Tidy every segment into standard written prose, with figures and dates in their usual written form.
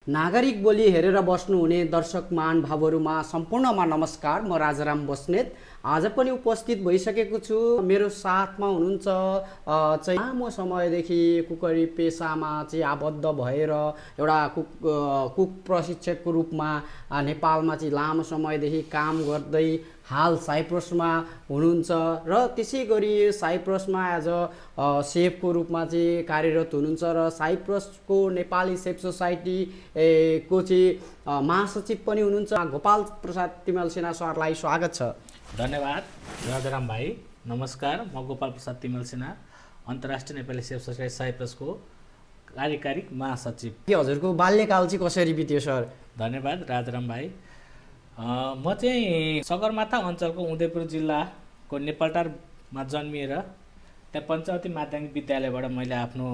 नागरिक बोली हेरेर बस्नुहुने दर्शक महानुभावहरूमा सम्पूर्णमा नमस्कार। म राजाराम बस्नेत आज पनि उपस्थित भइसकेको छु। मेरो साथमा हुनुहुन्छ चाहिँ लामो समयदेखि कुकरी पेसामा चाहिँ आबद्ध भएर एउटा कुक प्रशिक्षकको रूपमा नेपालमा चाहिँ लामो समयदेखि काम गर्दै हाल साइप्रसमा हुनुहुन्छ र त्यसै गरी साइप्रसमा एज अ सेफको रूपमा चाहिँ कार्यरत हुनुहुन्छ र साइप्रसको नेपाली सेफ सोसाइटी को चाहिँ महासचिव पनि हुनुहुन्छ। गोपाल प्रसाद तिमल सिन्हा सरलाई स्वागत छ। धन्यवाद राजाराम भाइ, नमस्कार। म गोपाल प्रसाद तिमल सिन्हा, अन्तर्राष्ट्रिय नेपाली सेफ सोसाइटी साइप्रसको कार्यकारी महासचिव। के हजुरको बाल्यकाल चाहिँ कसरी बित्यो सर? धन्यवाद राजाराम भाइ। म चाहिँ सगरमाथा अञ्चलको उदयपुर जिल्लाको नेपालटारमा जन्मिएर त्यहाँ पञ्चावती माध्यमिक विद्यालयबाट मैले आफ्नो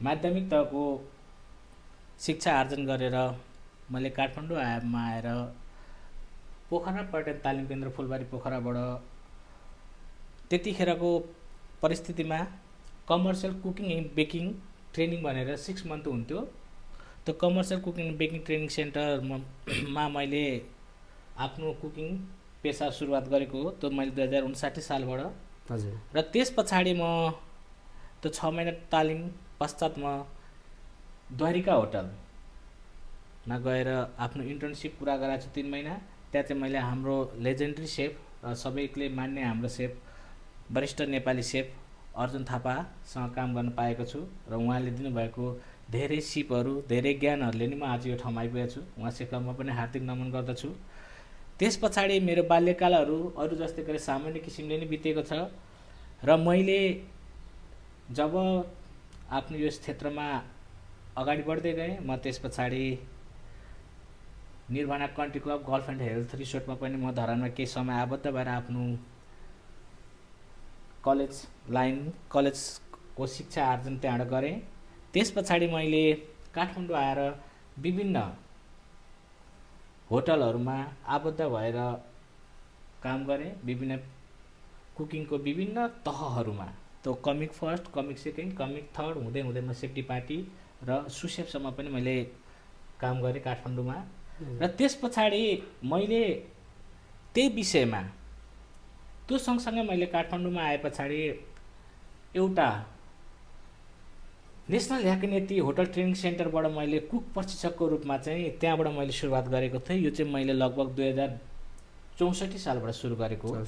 माध्यमिक तहको शिक्षा आर्जन गरेर मैले काठमाडौँ आएर पोखरा पर्यटन तालिम केन्द्र फुलबारी पोखराबाट त्यतिखेरको परिस्थितिमा commercial cooking and baking training भनेर 6 मन्थ हुन्थ्यो। त्यो commercial cooking and baking training सेन्टरमा मैले आफ्नो कुकिङ पेसा सुरुवात गरेको हो। त्यो मैले 2059 सालबाट। हजुर। र त्यस पछाडि म त्यो 6 महिना तालिम पश्चात म द्वारिका होटलमा गएर आफ्नो इन्टर्नसिप पुरा गराएको छु 3 महिना। त्यहाँ चाहिँ मैले हाम्रो लेजेन्डरी सेफ सबैले मान्ने हाम्रो सेफ वरिष्ठ नेपाली सेफ अर्जुन थापासँग काम गर्न पाएको छु र उहाँले दिनुभएको धेरै सिपहरू धेरै ज्ञानहरूले नि म आज यो ठाउँमा आइपुगेको छु। उहाँ सेफमा पनि हार्दिक नमन गर्दछु। त्यस पछाडि मेरो बाल्यकालहरू अरू जस्तै गरी सामान्य किसिमले नै बितेको छ र मैले जब आफ्नो यस क्षेत्रमा अगाडि बढ्दै गएँ म त्यस पछाडि Nirvana country club golf and health रिसोर्टमा पनि म धरानमा केही समय आबद्ध भएर आफ्नो कलेजको शिक्षा आर्जन त्यहाँबाट गरेँ। त्यस पछाडि मैले काठमाडौँ आएर विभिन्न होटलहरूमा आबद्ध भएर काम गरेँ, विभिन्न कुकिङको विभिन्न तहहरूमा। त्यो comic first, comic second, comic third हुँदै हुँदै म सेफ्टी पार्टी र सुसेफसम्म पनि मैले काम गरेँ काठमाडौँमा। र त्यस पछाडि मैले त्यही विषयमा त्यो सँगसँगै मैले काठमाडौँमा आए पछाडि एउटा नेसनल ह्याकेनेटी होटल ट्रेनिङ सेन्टरबाट मैले कुक प्रशिक्षकको रूपमा चाहिँ त्यहाँबाट मैले सुरुवात गरेको थिएँ। यो चाहिँ मैले लगभग 2064 सालबाट सुरु गरेको हो।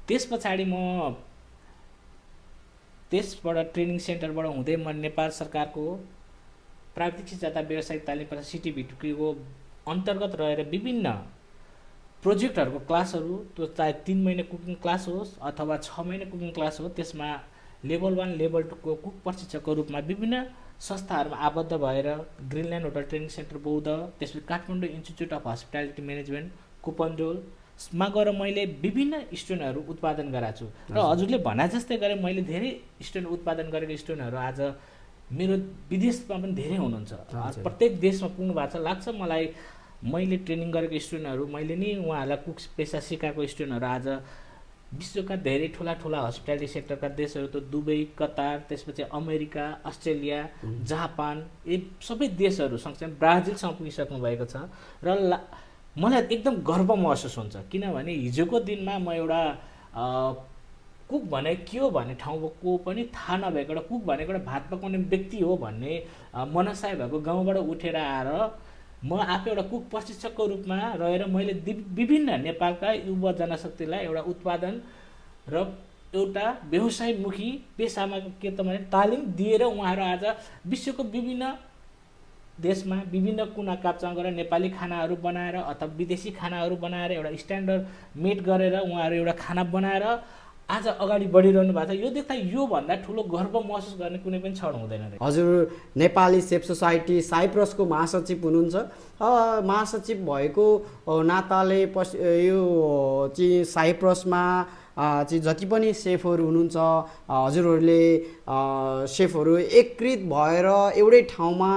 त्यस पछाडि म त्यसबाट ट्रेनिङ सेन्टरबाट हुँदै म नेपाल सरकारको प्राविधिक शिक्षा तथा व्यावसायिक तालिम प्रशासन सिटिभिटीको अन्तर्गत रहेर विभिन्न प्रोजेक्टहरूको क्लासहरू, त्यो चाहे 3 महिना कुकिङ क्लास होस् अथवा 6 महिना कुकिङ क्लास हो, त्यसमा लेभल 1 लेभल 2 को कुक प्रशिक्षकको रूपमा विभिन्न संस्थाहरूमा आबद्ध भएर Greenland hotel training centre Boudha, त्यसपछि Kathmandu institute of hospitality management कुपन्डोलमा गएर मैले विभिन्न स्टुडेन्टहरू उत्पादन गराएको छु। र हजुरले भने जस्तै गरेँ मैले धेरै स्टुडेन्ट उत्पादन गरेको स्टुडेन्टहरू आज मेरो विदेशमा पनि धेरै हुनुहुन्छ। प्रत्येक देशमा पुग्नु भएको छ। लाग्छ मलाई मैले ट्रेनिङ गरेको स्टुडेन्टहरू, मैले नि उहाँहरूलाई कुक पेसा सिकाएको स्टुडेन्टहरू आज विश्वका धेरै ठुला ठुला हस्पिटालिटी सेक्टरका देशहरू, त दुबई, कतार, त्यसपछि अमेरिका, अस्ट्रेलिया, जापान, यी सबै देशहरू सँगसँगै ब्राजिलसम्म पुगिसक्नु भएको छ। र मलाई एकदम गर्व महसुस हुन्छ, किनभने हिजोको दिनमा म एउटा कुक भने के हो भन्ने ठाउँको पनि थाहा नभएको एउटा कुक भनेको एउटा भात पकाउने व्यक्ति हो भन्ने मनसाय भएको गाउँबाट उठेर आएर म आफै एउटा कुक प्रशिक्षकको रूपमा रहेर मैले विभिन्न नेपालका युवा जनशक्तिलाई एउटा उत्पादन र एउटा व्यवसायमुखी पेसामा के त भने तालिम दिएर उहाँहरू आज विश्वको विभिन्न देशमा विभिन्न कुना काप्चामा गएर नेपाली खानाहरू बनाएर अथवा विदेशी खानाहरू बनाएर एउटा स्ट्यान्डर्ड मेट गरेर उहाँहरू एउटा खाना बनाएर आज अगाडि बढिरहनु भएको छ। यो देख्दा योभन्दा ठुलो गर्व महसुस गर्ने कुनै पनि क्षण हुँदैन। हजुर नेपाली सेफ सोसाइटी साइप्रसको महासचिव हुनुहुन्छ। महासचिव भएको नाताले यो चाहिँ साइप्रसमा चाहिँ जति पनि सेफहरू हुनुहुन्छ हजुरहरूले सेफहरू एकत्रित भएर एउटै ठाउँमा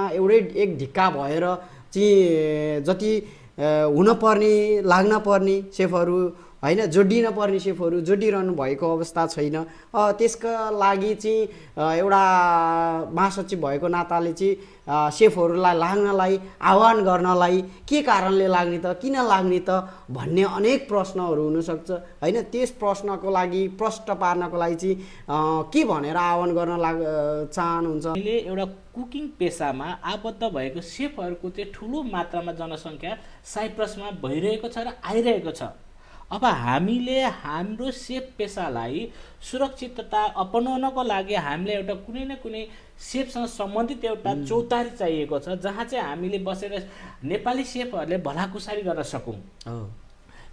एक ढिक्का भएर चाहिँ जति हुनपर्ने लाग्न पर्ने सेफहरू होइन जोडिन पर्ने सेफहरू जोडिरहनु भएको अवस्था छैन। त्यसका लागि चाहिँ एउटा महासचिव भएको नाताले चाहिँ सेफहरूलाई लाग्नलाई आह्वान गर्नलाई के कारणले लाग्ने त किन लाग्ने त भन्ने अनेक प्रश्नहरू हुनसक्छ होइन। त्यस प्रश्नको लागि प्रष्ट पार्नको लागि चाहिँ के भनेर आह्वान गर्न चाहनुहुन्छ? अहिले एउटा कुकिङ पेसामा आबद्ध भएको सेफहरूको चाहिँ ठुलो मात्रामा जनसङ्ख्या साइप्रसमा भइरहेको छ र आइरहेको छ। अब हामीले हाम्रो सेफ पेसालाई सुरक्षितता अपनाउनको लागि हामीले एउटा कुनै न कुनै सेफसँग सम्बन्धित एउटा चौतारी चाहिएको छ, जहाँ चाहिँ हामीले बसेर नेपाली सेफहरूले भलाकुसारी गर्न सकौँ।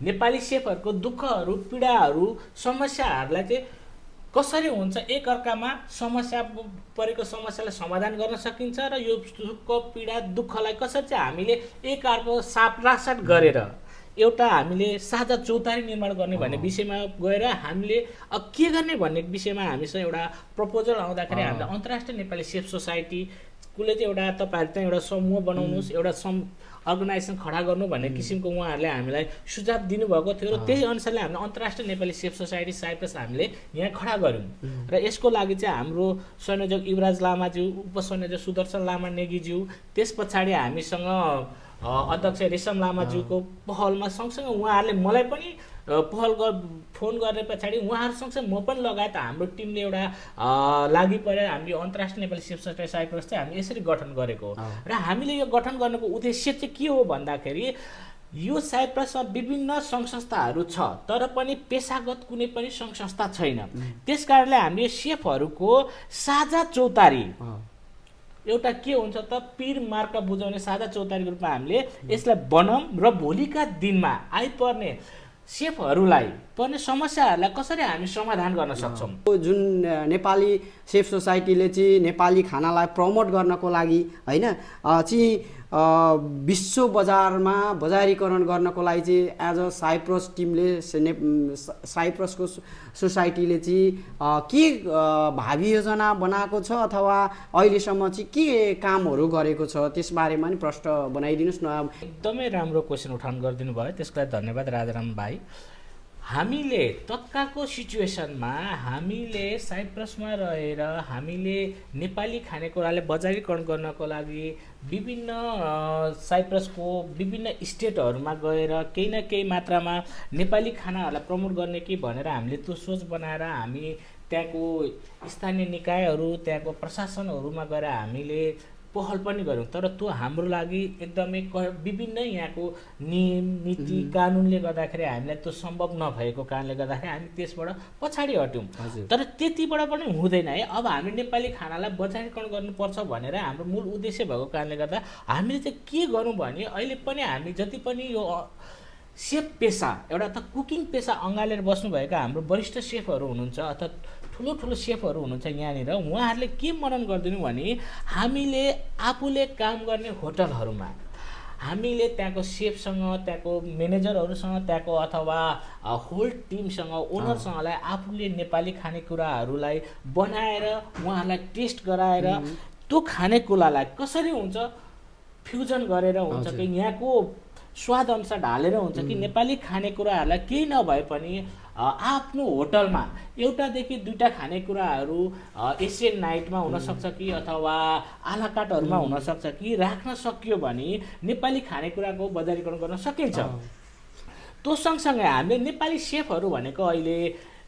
नेपाली सेफहरूको दुःखहरू पीडाहरू समस्याहरूलाई चाहिँ कसरी हुन्छ, एकअर्कामा समस्या परेको समस्यालाई समाधान गर्न सकिन्छ र यो दुःख पीडा दुःखलाई कसरी चाहिँ हामीले एकअर्काको सापरासाट गरेर एउटा हामीले साझा चौतारी निर्माण गर्ने भन्ने विषयमा गएर हामीले अब के गर्ने भन्ने विषयमा हामीसँग एउटा प्रपोजल आउँदाखेरि हामीले अन्तर्राष्ट्रिय नेपाली सेफ सोसाइटीले चाहिँ एउटा तपाईँहरू चाहिँ एउटा समूह बनाउनुहोस्, एउटा अर्गनाइजेसन खडा गर्नु भन्ने किसिमको उहाँहरूले हामीलाई सुझाव दिनुभएको थियो र त्यही अनुसारले हामीले अन्तर्राष्ट्रिय नेपाली सेफ सोसाइटी साइप्रस हामीले यहाँ खडा गऱ्यौँ। र यसको लागि चाहिँ हाम्रो संयोजक युवराज लामाज्यू, उपसंयोजक सुदर्शन लामा नेगीज्यू, त्यस पछाडि हामीसँग अध्यक्ष रेशम लामाज्यूको पहलमा सँगसँगै उहाँहरूले मलाई पनि फोन गर्ने पछाडि उहाँहरू सँगसँगै म पनि लगायत हाम्रो टिमले एउटा लागि परेर हामीले अन्तर्राष्ट्रिय नेपाली सेफ सोसाइटी साइप्रस चाहिँ हामी यसरी गठन गरेको हो। र हामीले यो गठन गर्नुको उद्देश्य चाहिँ के हो भन्दाखेरि यो साइप्रसमा विभिन्न सङ्घ संस्थाहरू छ तर पनि पेसागत कुनै पनि सङ्घ संस्था छैन। त्यस कारणले हामीले सेफहरूको साझा चौतारी एउटा के हुन्छ त पीर मार्का बुझाउने साझा चौतारीको रूपमा हामीले यसलाई बनाऊँ र भोलिका दिनमा आइपर्ने सेफहरूलाई पर्ने समस्याहरूलाई कसरी हामी समाधान गर्न सक्छौँ। जुन नेपाली सेफ सोसाइटीले चाहिँ नेपाली खानालाई प्रमोट गर्नको लागि होइन चाहिँ विश्व बजारमा बजारीकरण गर्नको लागि चाहिँ एज अ साइप्रस टिमले साइप्रसको सोसाइटीले चाहिँ के भावी योजना बनाएको छ अथवा अहिलेसम्म चाहिँ के कामहरू गरेको छ त्यसबारेमा नि प्रश्न बनाइदिनुहोस् न। एकदमै राम्रो क्वेसन उठान गरिदिनु भयो, त्यसको लागि धन्यवाद राजाराम भाइ। हामीले तत्कालको सिचुएसनमा हामीले साइप्रसमा रहेर हामीले नेपाली खानेकुराले बजारीकरण गर्नको लागि विभिन्न साइप्रसको विभिन्न स्टेटहरूमा गएर केही न केही मात्रामा नेपाली खानाहरूलाई प्रमोट गर्ने कि भनेर हामीले त्यो सोच बनाएर हामी त्यहाँको स्थानीय निकायहरू त्यहाँको प्रशासनहरूमा गएर हामीले पहल पनि गऱ्यौँ। तर त्यो हाम्रो लागि एकदमै विभिन्न यहाँको नियम नीति कानुनले गर्दाखेरि हामीलाई त्यो सम्भव नभएको कारणले गर्दाखेरि हामी त्यसबाट पछाडि हट्यौँ। तर त्यतिबाट पनि हुँदैन है। अब हामी नेपाली खानालाई बजारीकरण गर्नुपर्छ भनेर हाम्रो मूल उद्देश्य भएको कारणले गर्दा हामीले चाहिँ के गरौँ भने अहिले पनि हामी जति पनि यो सेफ पेसा एउटा त कुकिङ पेसा अँगालेर बस्नुभएका हाम्रो वरिष्ठ सेफहरू हुनुहुन्छ अथवा ठुलो ठुलो सेफहरू हुनुहुन्छ यहाँनिर, उहाँहरूले के मनन गरिदिनु भने हामीले आफूले काम गर्ने होटलहरूमा हामीले त्यहाँको सेफसँग त्यहाँको म्यानेजरहरूसँग त्यहाँको अथवा होल टिमसँग ओनरसँगलाई आफूले नेपाली खानेकुराहरूलाई बनाएर उहाँहरूलाई टेस्ट गराएर त्यो खानेकुरालाई कसरी हुन्छ फ्युजन गरेर हुन्छ कि यहाँको स्वाद अनुसार ढालेर हुन्छ कि नेपाली खानेकुराहरूलाई केही नभए पनि आफ्नो होटलमा एउटादेखि दुईवटा खानेकुराहरू एसियन नाइटमा हुनसक्छ कि अथवा आलाकाटहरूमा हुनसक्छ कि राख्न सकियो भने नेपाली खानेकुराको बजारीकरण गर्न सकिन्छ। त्यो सँगसँगै हामीले नेपाली सेफहरू भनेको अहिले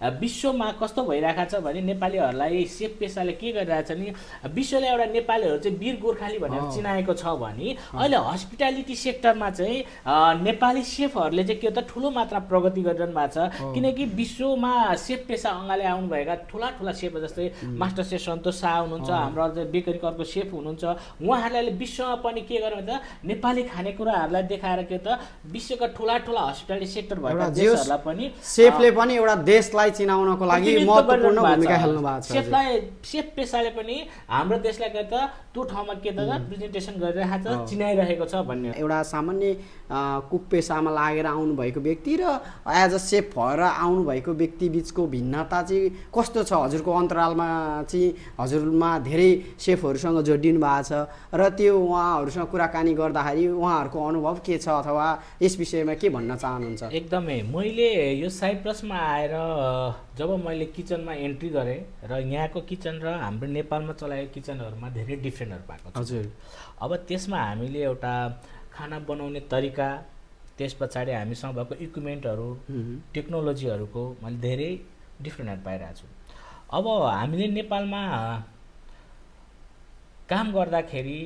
विश्वमा कस्तो भइरहेको छ भने नेपालीहरूलाई सेफ पेसाले के गरिरहेछ नि, विश्वले एउटा नेपालीहरू चाहिँ वीर गोर्खाली भनेर चिनाएको छ भने अहिले हस्पिटालिटी सेक्टरमा चाहिँ नेपाली सेफहरूले चाहिँ के त ठुलो मात्रा प्रगति गरिरहनु भएको छ। किनकि विश्वमा सेफ पेसा अँगाले आउनुभएका ठुला ठुला सेफ जस्तै मास्टर सेफ सन्तोष शाह हुनुहुन्छ, हाम्रो बेकरी करको सेफ हुनुहुन्छ, उहाँहरूले विश्वमा पनि के गर्नु त नेपाली खानेकुराहरूलाई देखाएर के त विश्वका ठुला ठुला हस्पिटालिटी सेक्टर भएका देशहरूलाई पनि सेफले पनि एउटा देशलाई चिनाउनको लागि प्रतिनिधित्व महत्त्वपूर्ण गरिरहनु भूमिका भएको खेल्नु छ। भएको छ। सेफलाई सेफ पेसाले पनि हाम्रो देशलाई के त त्यो ठाउँमा के त प्रेजेन्टेसन गरिरहेको छ, चिनाइरहेको छ भन्ने एउटा सामान्य कुक पेसामा लागेर आउनुभएको व्यक्ति र एज अ सेफ भएर आउनुभएको व्यक्ति बिचको भिन्नता चाहिँ कस्तो छ? हजुरको अन्तरालमा चाहिँ हजुरमा धेरै सेफहरूसँग जोडिनु भएको छ र त्यो उहाँहरूसँग कुराकानी गर्दाखेरि उहाँहरूको अनुभव के छ अथवा यस विषयमा के भन्न चाहनुहुन्छ? एकदमै मैले यो साइप्रसमा आएर जब मैले किचनमा एन्ट्री गरेँ र यहाँको किचन र हाम्रो नेपालमा चलाएको किचनहरूमा धेरै डिफ्रेन्टहरू पाएको छ। हजुर। अब त्यसमा हामीले एउटा खाना बनाउने तरिका, त्यस पछाडि हामीसँग भएको इक्विपमेन्टहरू, टेक्नोलोजीहरूको मैले धेरै डिफ्रेन्टहरू पाइरहेको छु। अब हामीले नेपालमा काम गर्दाखेरि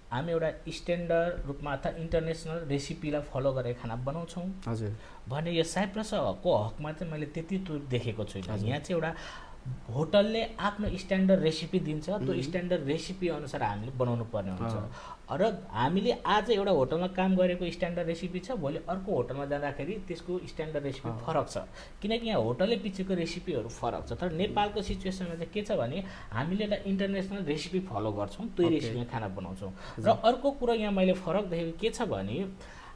हामी एउटा स्ट्यान्डर्ड रूपमा अथवा इन्टरनेसनल रेसिपीलाई फलो गरेर खाना बनाउँछौँ। हजुर। भने यो साइप्रसको हकमा चाहिँ मैले त्यति देखेको छुइनँ। यहाँ चाहिँ एउटा होटलले आफ्नो स्ट्यान्डर्ड रेसिपी दिन्छ, त्यो स्ट्यान्डर्ड रेसिपी अनुसार हामीले बनाउनु पर्ने हुन्छ। र हामीले आज एउटा होटलमा काम गरेको स्ट्यान्डर्ड रेसिपी छ, भोलि अर्को होटलमा जाँदाखेरि त्यसको स्ट्यान्डर्ड रेसिपी फरक छ, किनकि यहाँ होटलले पछिको रेसिपीहरू फरक छ। तर नेपालको सिचुएसनमा चाहिँ के छ भने हामीले एउटा इन्टरनेसनल रेसिपी फलो गर्छौँ, त्यही रेसिपीमा खाना बनाउँछौँ। र अर्को कुरो यहाँ मैले फरक देखेको के छ भने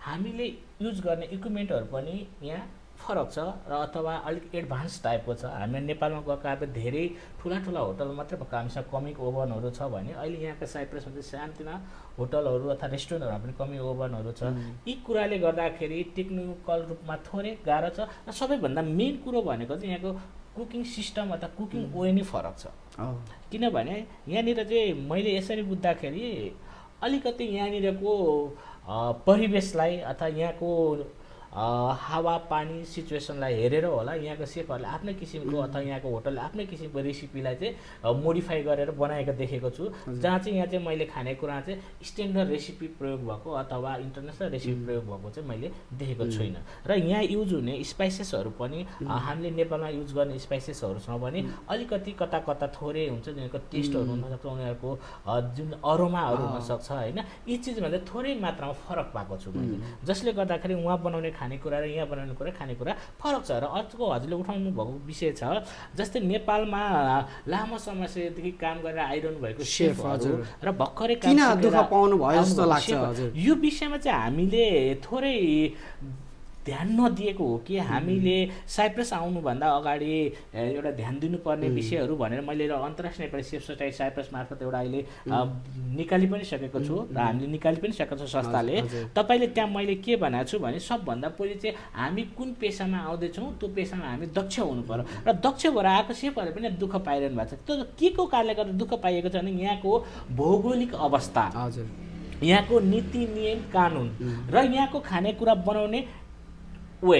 हामीले युज गर्ने इक्विपमेन्टहरू पनि यहाँ फरक छ र अथवा अलिक एडभान्स टाइपको छ। हामी नेपालमा गएको अब धेरै ठुला होटल मात्रै भएको हामीसँग कमिक ओभनहरू छ भने अहिले यहाँको साइप्रसमा चाहिँ सानोतिना होटलहरू अथवा रेस्टुरेन्टहरूमा पनि कमी ओभनहरू छ। यी कुराले गर्दाखेरि टेक्निकल रूपमा थोरै गाह्रो छ र सबैभन्दा मेन कुरो भनेको चाहिँ यहाँको कुकिङ सिस्टम अथवा कुकिङ वे नै फरक छ। किनभने यहाँनिर चाहिँ मैले यसरी बुझ्दाखेरि अलिकति यहाँनिरको परिवेशलाई अथवा यहाँको हावा पानी सिचुएसनलाई हेरेर होला यहाँको सेफहरूले आफ्नै किसिमको अथवा यहाँको होटलले आफ्नै किसिमको रेसिपीलाई चाहिँ मोडिफाई गरेर बनाएको देखेको छु। जहाँ चाहिँ यहाँ चाहिँ मैले खानेकुरा चाहिँ स्ट्यान्डर्ड रेसिपी प्रयोग भएको अथवा इन्टरनेसनल रेसिपी प्रयोग भएको चाहिँ मैले देखेको छुइनँ। र यहाँ युज हुने स्पाइसेसहरू पनि हामीले नेपालमा युज गर्ने स्पाइसेसहरूसँग पनि अलिकति कता कता थोरै हुन्छ, जिनीहरूको टेस्टहरू हुनसक्छ, उनीहरूको जुन अरोमाहरू हुनसक्छ होइन। यी चिजमा चाहिँ थोरै मात्रामा फरक पाएको छु मैले, जसले गर्दाखेरि उहाँ बनाउने खानेकुरा र यहाँ बनाउने खानेकुरा फरक छ। र अर्को हजुरले उठाउनु भएको विषय छ, जस्तै नेपालमा लामो समयदेखि काम गरेर आइरहनु भएको सेफहरू र भर्खरै किन दुःख पाउनु भयो जस्तो लाग्छ हजुर? यो विषयमा चाहिँ हामीले थोरै ध्यान नदिएको हो कि हामीले साइप्रस आउनुभन्दा अगाडि एउटा ध्यान दिनुपर्ने विषयहरू भनेर मैले अन्तर्राष्ट्रिय नेपाली सेफ सोसाइटी साइप्रस मार्फत एउटा अहिले निकाली पनि सकेको छु र हामीले निकाली पनि सकेको छ संस्थाले। तपाईँले त्यहाँ मैले के भनेको छु भने सबभन्दा पहिले चाहिँ हामी कुन पेसामा आउँदैछौँ त्यो पेसामा हामी दक्ष हुनु पर्यो र दक्ष भएर आएको सेफहरूले पनि दुःख पाइरहनु भएको छ। त्यो के को कारणले गर्दा दुःख पाइएको छ भने यहाँको भौगोलिक अवस्था, यहाँको नीति नियम कानुन र यहाँको खानेकुरा बनाउने वे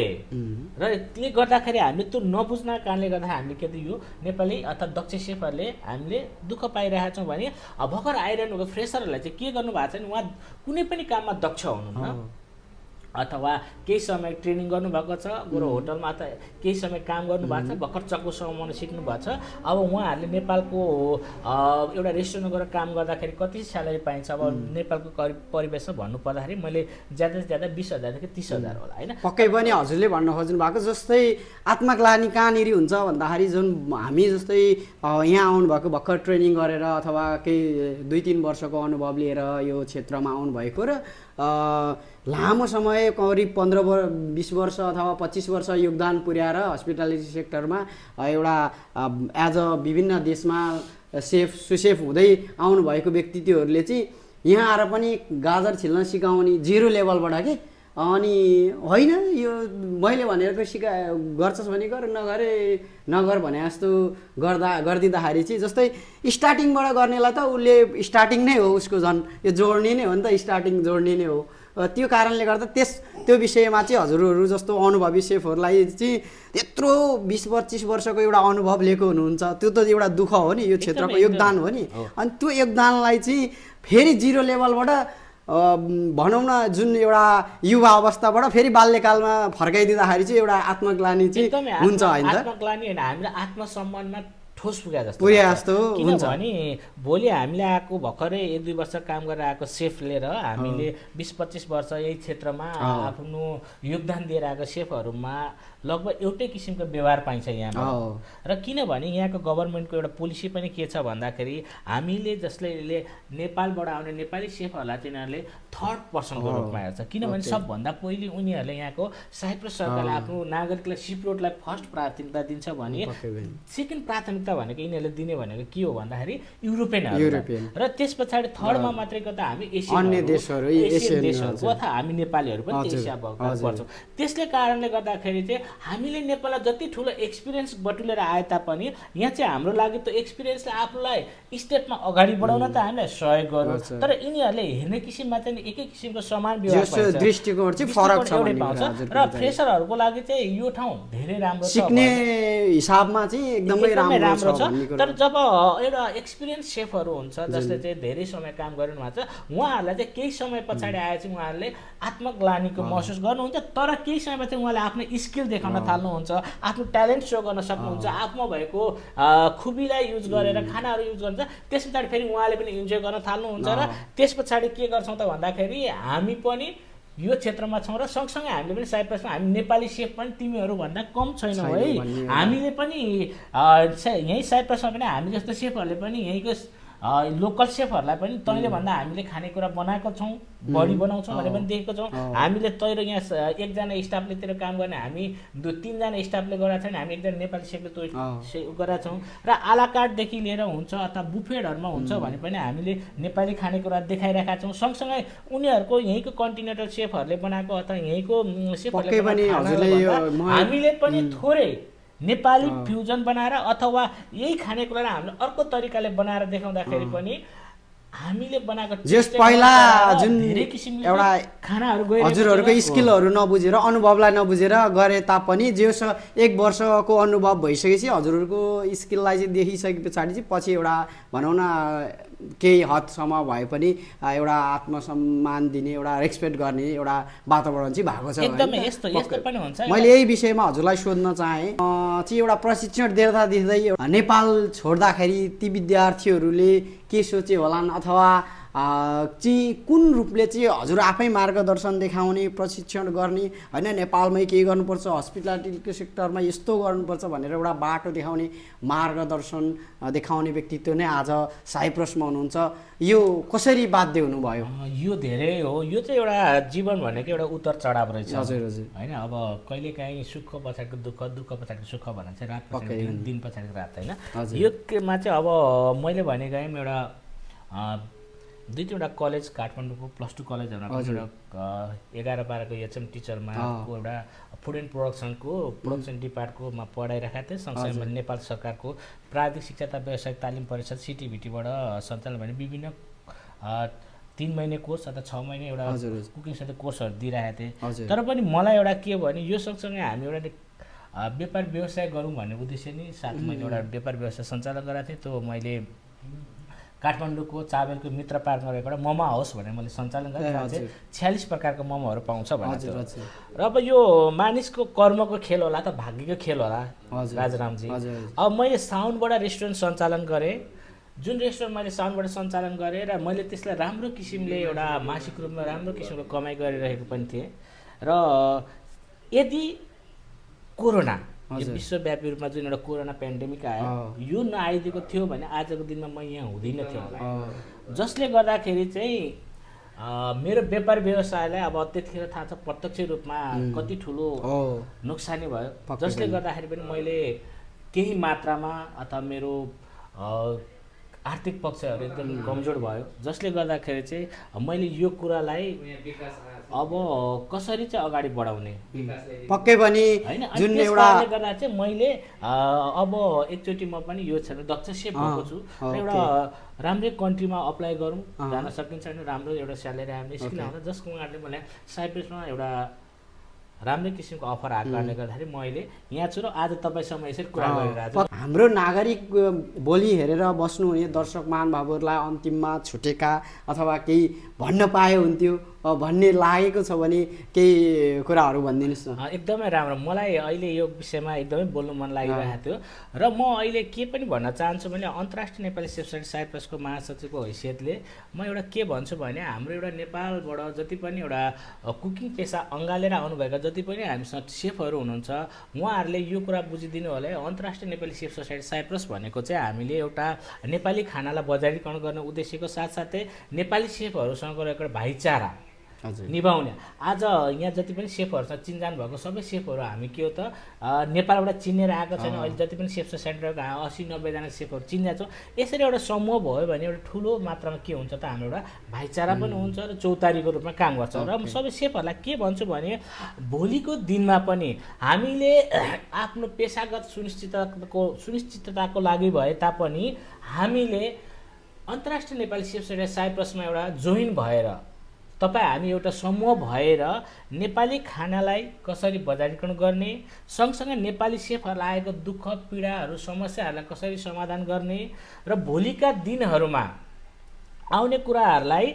र त्यसले गर्दाखेरि हामीले त्यो नबुझ्न कारणले गर्दा हामीले के त यो नेपाली अथवा दक्ष सेफहरूले हामीले दुःख पाइरहेका छौँ भने भर्खर आइरहनुको फ्रेसरहरूलाई चाहिँ के गर्नु भएको छ भने उहाँ कुनै पनि काममा दक्ष हुनुहुन्न अथवा केही समय ट्रेनिङ गर्नुभएको छ, गोरो होटलमा त केही समय काम गर्नुभएको छ, भर्खर चक्कु समाउन सिक्नु भएको छ। अब उहाँहरूले नेपालको एउटा रेस्टुरेन्टमा गएर काम गर्दाखेरि कति स्यालेरी पाइन्छ? अब नेपालको परिवेशमा भन्नुपर्दाखेरि मैले ज्यादा से ज्यादा 20,000 देखि 30,000 होला होइन। पक्कै पनि हजुरले भन्न खोज्नु भएको जस्तै आत्मग्लानी कहाँनिर हुन्छ भन्दाखेरि जुन हामी जस्तै यहाँ आउनुभएको भर्खर ट्रेनिङ गरेर अथवा केही 2-3 वर्षको अनुभव लिएर यो क्षेत्रमा आउनुभएको र लामो समय करिब 15-20 वर्ष अथवा 25 वर्ष योगदान पुर्याएर हस्पिटालिटी सेक्टरमा एउटा एज अ विभिन्न देशमा सुसेफ हुँदै आउनुभएको व्यक्तित्वहरूले चाहिँ यहाँ आएर पनि गाजर छिल्न सिकाउने जिरो लेभलबाट के अनि होइन यो मैले भनेको गर्छस् भने गर, नगर भने जस्तो गरिदिँदाखेरि चाहिँ जस्तै स्टार्टिङबाट गर्नेलाई त उसले स्टार्टिङ नै हो, उसको झन् यो जोड्ने नै हो नि त, स्टार्टिङ जोड्ने नै हो। त्यो कारणले गर्दा त्यो विषयमा चाहिँ हजुरहरू जस्तो अनुभवी सेफहरूलाई चाहिँ यत्रो 20-25 वर्षको एउटा अनुभव लिएको हुनुहुन्छ, त्यो त एउटा दुःख हो नि, यो क्षेत्रको योगदान हो नि। अनि त्यो योगदानलाई चाहिँ फेरि जिरो लेभलबाट भनौँ न जुन एउटा युवा अवस्थाबाट फेरि बाल्यकालमा फर्काइदिँदाखेरि चाहिँ एउटा आत्मग्लानी चाहिँ हुन्छ होइन? आत्मग्लानी होइन, हामीलाई आत्मसम्मानमा ठोस पुगे जस्तो पुर्या लाग्छ। जस्तो हुन्छ। किनभने भोलि हामीले आएको भर्खरै 1-2 वर्ष काम गरेर आएको सेफले र हामीले 20-25 वर्ष यही क्षेत्रमा आफ्नो योगदान दिएर आएको सेफहरूमा लगभग एउटै किसिमको व्यवहार पाइन्छ यहाँबाट। र किनभने यहाँको गभर्मेन्टको एउटा पोलिसी पनि के छ भन्दाखेरि हामीले जसले नेपालबाट आउने नेपाली सेफहरूलाई चाहिँ यिनीहरूले थर्ड पर्सनको रूपमा हेर्छ। किनभने सबभन्दा पहिले उनीहरूले यहाँको साइप्रस सरकारले आफ्नो नागरिकलाई सिप रोडलाई फर्स्ट प्राथमिकता दिन्छ भने सेकेन्ड प्राथमिकता भनेको यिनीहरूले दिने भनेको के हो भन्दाखेरि युरोपियनहरू र त्यस पछाडि थर्डमा मात्रै कता हामी एसियन देशहरू अथवा हामी नेपालीहरू पनि एसिया पर्छौँ। त्यसले कारणले गर्दाखेरि चाहिँ हामीले नेपाललाई जति ठुलो एक्सपिरियन्स बटुलेर आए तापनि यहाँ चाहिँ हाम्रो लागि त्यो एक्सपिरियन्सले आफूलाई स्टेटमा अगाडि बढाउन त हामीलाई सहयोग गर्यो। तर यिनीहरूले हेर्ने किसिममा चाहिँ एकै किसिमको समान व्यवहार दृष्टिकोण चाहिँ फरक छ र फ्रेसरहरूको लागि चाहिँ यो ठाउँ धेरै राम्रो छ, सिक्ने हिसाबमा चाहिँ एकदमै राम्रो छ। तर जब एउटा एक्सपिरियन्स सेफहरू हुन्छ जसले चाहिँ धेरै समय काम गरिरहनु भएको छ उहाँहरूलाई चाहिँ केही समय पछाडि आएपछि उहाँहरूले आत्मग्लानीको महसुस गर्नुहुन्छ। तर केही समयपछि उहाँले आफ्नो स्किल देखाउन थाल्नुहुन्छ, आफ्नो ट्यालेन्ट सो गर्न सक्नुहुन्छ, आफूमा भएको खुबीलाई युज गरेर खानाहरू युज गर्नुहुन्छ। त्यस पछाडि फेरि उहाँले पनि इन्जोय गर्न थाल्नुहुन्छ र त्यस पछाडि के गर्छौँ त भन्दाखेरि हामी पनि यो क्षेत्रमा छौँ र सँगसँगै हामीले पनि साइप्रसमा हामी नेपाली सेफ पनि तिमीहरू भन्दा कम छैनौँ है। हामीले पनि यहीँ साइप्रसमा पनि हामी जस्तो सेफहरूले पनि यहीँको लोकल सेफहरूलाई पनि तैँले भन्दा हामीले खानेकुरा बनाएको छौँ, बढी बनाउँछौँ भने पनि देखेको छौँ। हामीले तैँले यहाँ एकजना स्टाफले तेरो काम गर्ने हामी 2-3जना स्टाफले गरेका छैन, हामी एकजना नेपाली सेफले त्यो गरेका छौँ। र आलाकार्टदेखि लिएर हुन्छ अथवा बुफेटहरूमा हुन्छ भने पनि हामीले नेपाली खानेकुरा देखाइरहेका छौँ। सँगसँगै उनीहरूको यहीँको कन्टिनेन्टल सेफहरूले बनाएको अथवा यहीँको सेफहरूले हामीले पनि थोरै नेपाली फ्युजन बनाएर अथवा यही खानेकुरालाई हामीले अर्को तरिकाले बनाएर देखाउँदाखेरि पनि हामीले बनाएको पहिला जुन धेरै किसिमले एउटा खानाहरू गयो हजुरहरूको स्किलहरू नबुझेर अनुभवलाई नबुझेर गरे तापनि जे 1 वर्षको अनुभव भइसकेपछि हजुरहरूको स्किललाई चाहिँ देखिसके पछाडि चाहिँ पछि एउटा भनौँ न केही हदसम्म भए पनि एउटा आत्मसम्मान दिने एउटा रेस्पेक्ट गर्ने एउटा वातावरण चाहिँ भएको छ। एकदमै यस्तो पनि हुन्छ। मैले यही विषयमा हजुरलाई सोध्न चाहेँ चाहिँ एउटा प्रशिक्षण दिँदै नेपाल छोड्दाखेरि ती विद्यार्थीहरूले के सोचे होलान् अथवा चाहिँ कुन रूपले चाहिँ हजुर आफै मार्गदर्शन देखाउने प्रशिक्षण गर्ने होइन, नेपालमै के गर्नुपर्छ, हस्पिटालिटीको सेक्टरमा यस्तो गर्नुपर्छ भनेर एउटा बाटो देखाउने मार्गदर्शन देखाउने व्यक्तित्व नै आज साइप्रसमा हुनुहुन्छ। यो कसरी बाध्य हुनुभयो? यो धेरै हो, यो चाहिँ एउटा जीवन भनेको एउटा उतार चढाव रहेछ। हजुर हजुर होइन, अब कहिलेकाहीँ सुख पछाडिको दुःख, दुःख पछाडिको सुख भनेर चाहिँ रात पछाडिको दिन पछाडिको रात होइन। योमा चाहिँ अब मैले भनेको एउटा 2-3वटा कलेज काठमाडौँको +2 कलेजहरूमा एउटा 11-12को एचएम टिचरमा एउटा फुड एन्ड प्रोडक्सन डिपार्टकोमा पढाइरहेका थिएँ। सँगसँगै मैले नेपाल सरकारको प्राविधिक शिक्षा तथा व्यावसायिक तालिम परिषद CTBTबाट सञ्चालन भने विभिन्न 3 महिने कोर्स अथवा 6 महिने एउटा कुकिङ साथै कोर्सहरू दिइरहेको थिएँ। तर पनि मलाई एउटा के भने यो सँगसँगै हामी एउटा व्यापार व्यवसाय गरौँ भन्ने उद्देश्य नि साथ मैले एउटा व्यापार व्यवसाय सञ्चालन गरेको थिएँ। त्यो मैले काठमाडौँको चाबेलको मित्र पार्कमा रहेको एउटा मोमो हाउस भनेर मैले सञ्चालन गरेँ। 46 प्रकारको मोमोहरू पाउँछ भनेर। र अब यो मानिसको कर्मको खेल होला त भाग्यको खेल होला राजारामजी। अब मैले साउन्डबाट रेस्टुरेन्ट सञ्चालन गरेँ। जुन रेस्टुरेन्ट मैले साउन्डबाट सञ्चालन गरेँ र मैले त्यसलाई राम्रो किसिमले एउटा मासिक रूपमा राम्रो किसिमको कमाइ गरिरहेको पनि थिएँ। र यदि कोरोना यो विश्वव्यापी रूपमा जुन एउटा कोरोना पेन्डेमिक आयो यो नआइदिएको थियो भने आजको दिनमा म यहाँ हुँदैन थियो होला। जसले गर्दाखेरि चाहिँ मेरो व्यापार व्यवसायलाई अब त्यतिखेर थाहा छ प्रत्यक्ष रूपमा कति ठुलो नोक्सानी भयो। जसले गर्दाखेरि पनि मैले केही मात्रामा अथवा मेरो आर्थिक पक्षहरू एकदम कमजोर भयो। जसले गर्दाखेरि चाहिँ मैले यो कुरालाई अब कसरी चाहिँ अगाडि बढाउने पक्कै पनि जुन एउटा गर्दा चाहिँ मैले अब एकचोटि म पनि यो क्षेत्रमा दक्ष सेफ भएको छु। एउटा राम्रै कन्ट्रीमा अप्लाई गरौँ, जान सकिन्छ भने राम्रो एउटा स्यालेरी हामीले स्किल आउँछ। जसको उहाँहरूले मलाई साइप्रसमा एउटा राम्रै किसिमको अफर आएको कारणले गर्दाखेरि मैले यहाँ छु र आज तपाईँसँग यसरी कुरा गरिरहेको छु। हाम्रो नागरिक बोली हेरेर बस्नुहुने दर्शक महानुभावहरूलाई अन्तिममा छुटेका अथवा केही भन्न पाए हुन्थ्यो भन्ने लागेको छ भने केही कुराहरू भनिदिनुहोस् न। एकदमै राम्रो, मलाई अहिले यो विषयमा एकदमै बोल्नु मन लागिरहेको थियो र म अहिले के पनि भन्न चाहन्छु भने अन्तर्राष्ट्रिय नेपाली सेफ सोसाइटी साइप्रसको महासचिवको हैसियतले म एउटा के भन्छु भने हाम्रो एउटा नेपालबाट जति पनि एउटा कुकिङ पेसा अँगालेर आउनुभएका जति पनि हामीसँग सेफहरू हुनुहुन्छ उहाँहरूले यो कुरा बुझिदिनु होला है। अन्तर्राष्ट्रिय नेपाली सेफ सोसाइटी साइप्रस भनेको चाहिँ हामीले एउटा नेपाली खानालाई बजारीकरण गर्ने उद्देश्यको साथसाथै नेपाली सेफहरूसँग एउटा भाइचारा निभाउने, आज यहाँ जति पनि सेफहरूसँग चिनजान भएको सबै सेफहरू हामी के हो त नेपालबाट चिनेर आएको छैन। अहिले जति पनि सेफ सोसाइटीको 80-90जना सेफहरू चिन्ने छौँ। यसरी एउटा समूह भयो भने एउटा ठुलो मात्रामा के हुन्छ त हाम्रो एउटा भाइचारा पनि हुन्छ र चौतारीको रूपमा काम गर्छ। र म सबै सेफहरूलाई के भन्छु भने भोलिको दिनमा पनि हामीले आफ्नो पेसागत सुनिश्चितताको लागि भए तापनि हामीले अन्तर्राष्ट्रिय नेपाली सेफ सोसाइटी साइप्रसमा एउटा जोइन भएर हामी एउटा समूह भएर नेपाली खानालाई कसरी बजारीकरण गर्ने, सँगसँगै नेपाली सेफहरूलाई आएको दुःख पीडाहरू समस्याहरूलाई कसरी समाधान गर्ने र भोलिका दिनहरूमा आउने कुराहरूलाई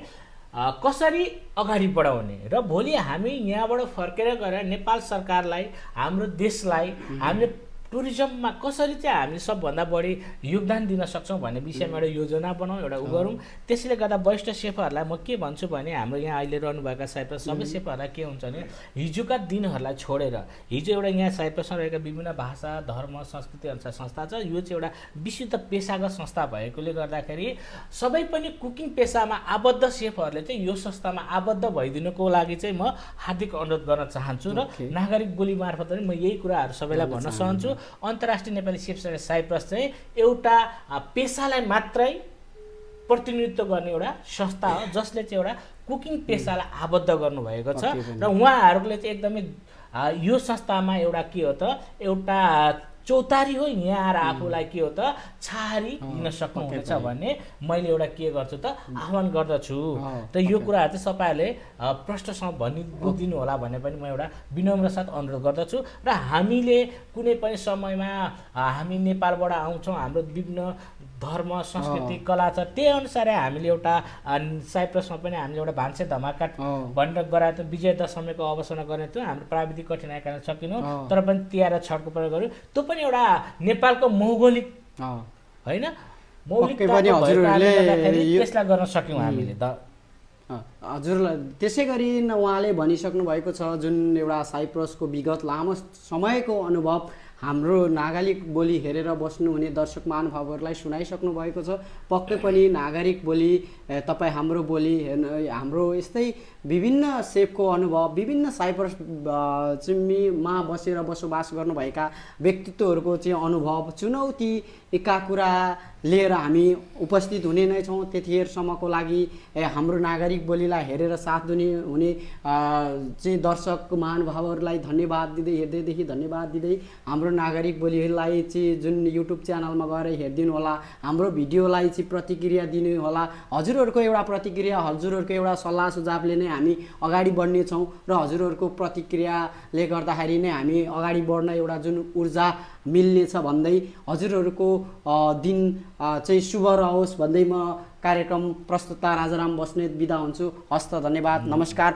कसरी अगाडि बढाउने र भोलि हामी यहाँबाट फर्केर गएर नेपाल सरकारलाई हाम्रो देशलाई हामीले टुरिज्ममा कसरी चाहिँ हामीले सबभन्दा बढी योगदान दिन सक्छौँ भन्ने विषयमा एउटा योजना बनाऊँ, एउटा गरौँ। त्यसैले गर्दा वरिष्ठ सेफहरूलाई म के भन्छु भने हाम्रो यहाँ अहिले रहनुभएका साइप्रस सबै सेफहरूलाई के हुन्छ भने हिजोका दिनहरूलाई छोडेर हिजो एउटा यहाँ साइप्रसमा रहेका विभिन्न भाषा धर्म संस्कृति अनुसार संस्था छ। यो चाहिँ एउटा विशुद्ध पेसागत संस्था भएकोले गर्दाखेरि सबै पनि कुकिङ पेसामा आबद्ध सेफहरूले चाहिँ यो संस्थामा आबद्ध भइदिनुको लागि चाहिँ म हार्दिक अनुरोध गर्न चाहन्छु र नागरिक बोली मार्फत पनि म यही कुराहरू सबैलाई भन्न चाहन्छु। अन्तर्राष्ट्रिय नेपाली सेफ सोसाइटी साइप्रस चाहिँ एउटा पेसालाई मात्रै प्रतिनिधित्व गर्ने एउटा संस्था हो जसले चाहिँ एउटा कुकिङ पेसालाई आबद्ध गर्नुभएको छ र उहाँहरूले चाहिँ एकदमै यो संस्थामा एउटा के हो त एउटा चौतारी हो, यहाँ आएर आफूलाई के हो त छारी दिन सक्नुहुनेछ भन्ने मैले एउटा के गर्छु त आह्वान गर्दछु। र यो कुराहरू चाहिँ सबैहरूले प्रष्टसँग भनिदिनु होला भन्ने पनि म एउटा विनम्र साथ अनुरोध गर्दछु। र हामीले कुनै पनि समयमा हामी नेपालबाट आउँछौँ, हाम्रो विभिन्न धर्म संस्कृति कला छ, त्यही अनुसारै हामीले एउटा साइप्रसमा पनि हामीले एउटा भान्से धमाका भनेर गराएको थियो। विजय दशमीको अवसरमा गर्ने थियो, हाम्रो प्राविधिक कठिनाइ कारण सकिनौँ, तर पनि तिहार र छठको प्रयोग गर्यो। त्यो पनि एउटा नेपालको भौगोलिक होइन त्यसलाई गर्न सक्यौँ हामीले। हजुरलाई त्यसै गरी उहाँले भनिसक्नु भएको छ जुन एउटा साइप्रसको विगत लामो समयको अनुभव हाम्रो नागरिक बोली हेरेर बस्नुहुने दर्शक महानुभावहरूलाई सुनाइसक्नु भएको छ। पक्कै पनि नागरिक बोली तपाईँ हाम्रो बोली हाम्रो यस्तै विभिन्न सेफको अनुभव विभिन्न साइप्रस चिम्मीमा बसेर बसोबास गर्नुभएका व्यक्तित्वहरूको चाहिँ अनुभव चुनौतीका कुरा लिएर हामी उपस्थित हुने नै छौँ। त्यतिखेरसम्मको लागि हाम्रो नागरिक बोलीलाई हेरेर साथ हुने चाहिँ दर्शक महानुभावहरूलाई धन्यवाद दिँदै हेर्दैदेखि धन्यवाद दिँदै हाम्रो नागरिक बोलीलाई चाहिँ जुन युट्युब च्यानलमा गएर हेरिदिनु होला, हाम्रो भिडियोलाई चाहिँ प्रतिक्रिया दिनु होला। हजुरहरूको एउटा प्रतिक्रिया हजुरहरूको एउटा सल्लाह सुझावले नै हामी अगाडि बढ्नेछौँ र हजुरहरूको प्रतिक्रियाले गर्दाखेरि नै हामी अगाडि बढ्न एउटा जुन ऊर्जा मिल्नेछ भन्दै हजुरहरूको दिन चाहिँ शुभ रहोस् भन्दै म कार्यक्रम प्रस्तुता राजाराम बस्नेत बिदा हुन्छु। हस्त धन्यवाद, नमस्कार।